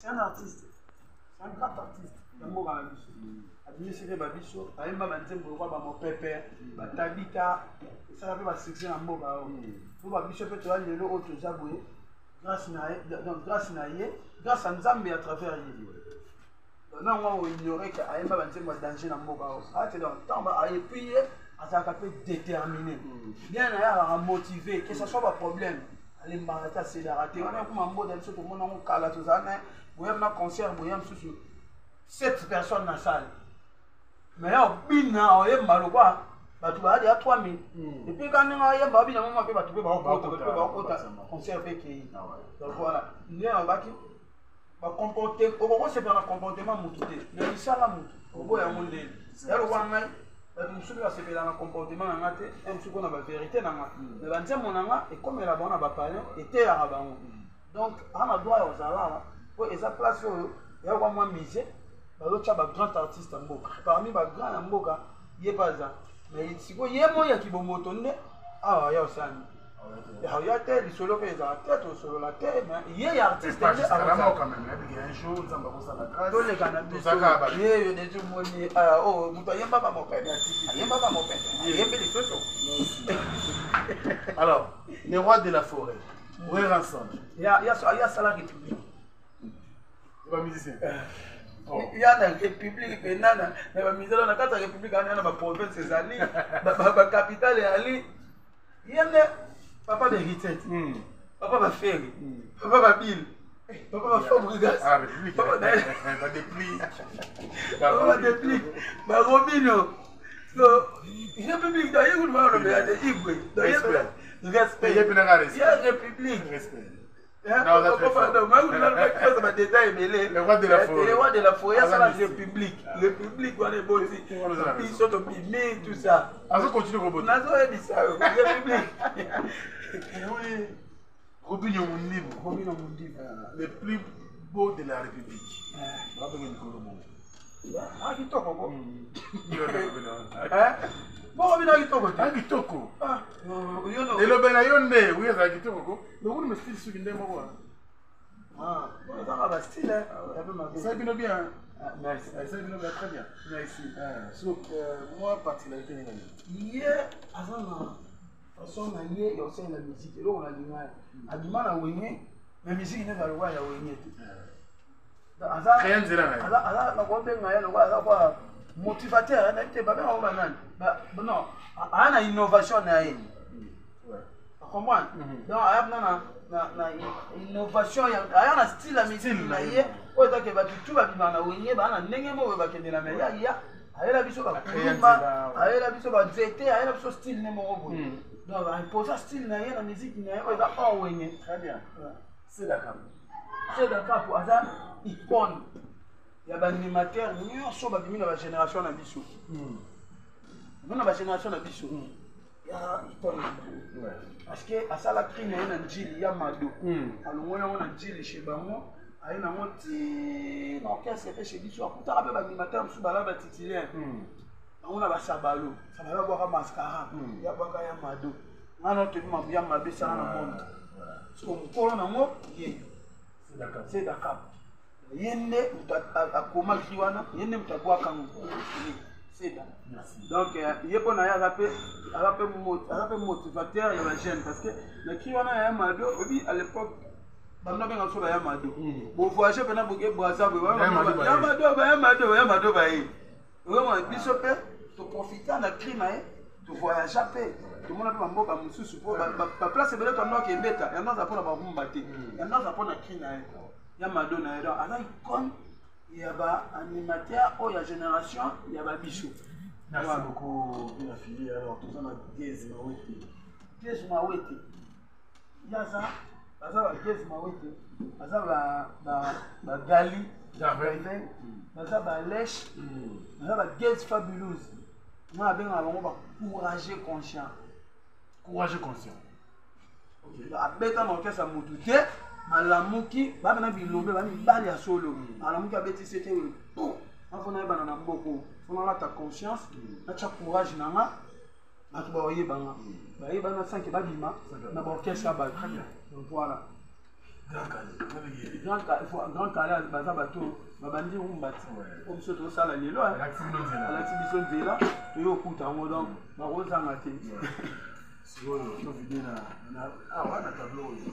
C'est un artiste, c'est un grand artiste ya mboka na biso. Abimisi mpe babiso, ayemba banzembo lokwa bamopepe, batabita, esala mpe basuccès na mboka oyo. Mpo babiso mpe toya lelo oyo toza boye grâce na ye, donc grâce na ye, grâce à Nzambe à travers ye. Nango oignore ke ayemba banzembo ya danger na mboka oyo ate. Donc ntango et puis ye azalaka mpe déterminé bien na ye, azalaka motivé, que ce soit baproblème, alembaka te, asedaka te. Wana ekoma mboka biso tomona yango kala, tozala na boya na concert, boya mosusu sept personnes na salle, mais ya obina, oyemba lokwa bato bayadi ya 3000. Et puis ka ndenge ayemba, obina moma mpe bato mpe baokota, bato mpe baokota, concert mpe ekei. Donc voilà nde nalobaki, bacomporte okokosepela na comportement motu te, mais misala motu oboya yango ndeni ya lokwa. Ngai bato mosusu mpe basepela na comportement na nga te, e mosusu mpona bavérité na nga, mais banzembo na nga ekomela bango na bapalin, eteyaka bango. Donc ana droit ya kozala awa po eza place oyo eyakwa mwa musée, bazotya bagrand artiste ya mboka. Parmi bagrand ya mboka, ye mpe aza. Mais sikoyo ye moi ya kibomoto nde awa ya osani ya te, lisolo mpe ezala te, tosolola te, mais ye ya artiste nde toleka na biso. Ye yo deja omoni oyo moto ayembaka mopepe, ayembaka mopepe, ayembi lisusu. Alors, les rois de la forêt, Werrason. Ya asala république. Bamusicien. Ya na république mpena na bamisala na kati ya république wana, na baprovince ezali, bacapitale ezali. Ye nde papa baHéritier, papa baFerre, papa baBill, papa baFabregas, papa baDeplick, baRobinho. So république, donc ye kutu balobela te, igwe respect ya république. Badétail ebele, le roi de la forêt asala république. République wana eboti biso, tobimi, tout ça. Nazoyebisa yo, république. Robinho Mundibu. Robinho Mundibu. Le plus beau de la république, babenge likolo bongo. Ah, kitoko ko bongo bino, kitoko te. Ah, kitoko. Elobe na yo nde wi azala kitoko ko lokuni mestyle, suki nde moko. Ezaka bastyle. Esali bino bien. Merci. Esali bino bien, très bien. Merci. So moi, particularité nini? Ye aza na façon na ye ya kosalela musique. Eloko nalinga ye, abima na Wenge, mais musique nde ezala lokola ya Wenge te. Aza nakobenga ye lokola aza kwa motivateur, nayebi te babenga ngo banani. Non, aya na innovation na ye, comprendre? Donc aya kuna na innovation, aya na style ya musique na ye oyo ezake bato tu babima na Wenge baa na ndenge moko bakendela, mais ya ya ayela biso bakulumba, ayela biso banzete, ayela biso style ne moko boye. Donc aimposa style na ye na musique na ye oyo eza hors Wenge. Très bien. Sedaka. Sedaka aza icône ya baanimateur nyonso babimi na bagénération na biso, na bagénération na biso ya icône na bango, parce que asala cri na ye na Njili ya Mado, alongoli yango na Njili chez bango, aye nango ti na orchestre mpe chez biso. Akutaka mpe baanimateur mosusu bala batitulaire bango na basabalo sabalo, abwaka mascara, yabwaka ya Mado. Nga na toyebi mambo ya Mado esala na monde. Siko mokolo nango ye Sedaka, ye nde moto akomaki wana, ye nde moto abwaka ngo Seda. Donc ye mpo na ye aza mpe motivateur ya bajeune, parce que na cri wana ya Mado, oyebi, à l'époque bando abenga biso baya Mado, bovoyage mpena boke Braza boye, ya Mado, baya Mado, baya Mado, baye vraiment. Biso mpe toprofita na cri na ye, tovoyagea mpe, tomona mpe bamboka mosusu, mpo baplace ebele toandaki ebeta yango. Aza mpona barumba te, yango aza mpona cri na ye ya Mado na ye. Donc aza icône ya baanimateur oyo ya génération ya babiso. Merci beaucoup, Bina Fili. Alors, toza na Gaz Mawete. Gaz Mawete ye aza, baza baGaz Mawete, baza bagali, baza baleshe, baza baGaz Fabulous. Nga abengaka bango bacourageux conscient. Courageux conscient. Abeta na orchestre ya motu te, malamuki bapena bilombe, bamibali ya solo. Alamuki, abeti sete oyo po afona yebana na mboko, fona alata conscience, natya courage na nga, bato baoyebanga, bayebana sanke babima na baorchestre ya bato. Donc voilà. Grand Kale baza bato babandi rumba ti po biso tozosala lelo, alakisi biso nzela, toye okuta yango, donc bakozanga te. Sikoyo tovide na awa na tableau oyo.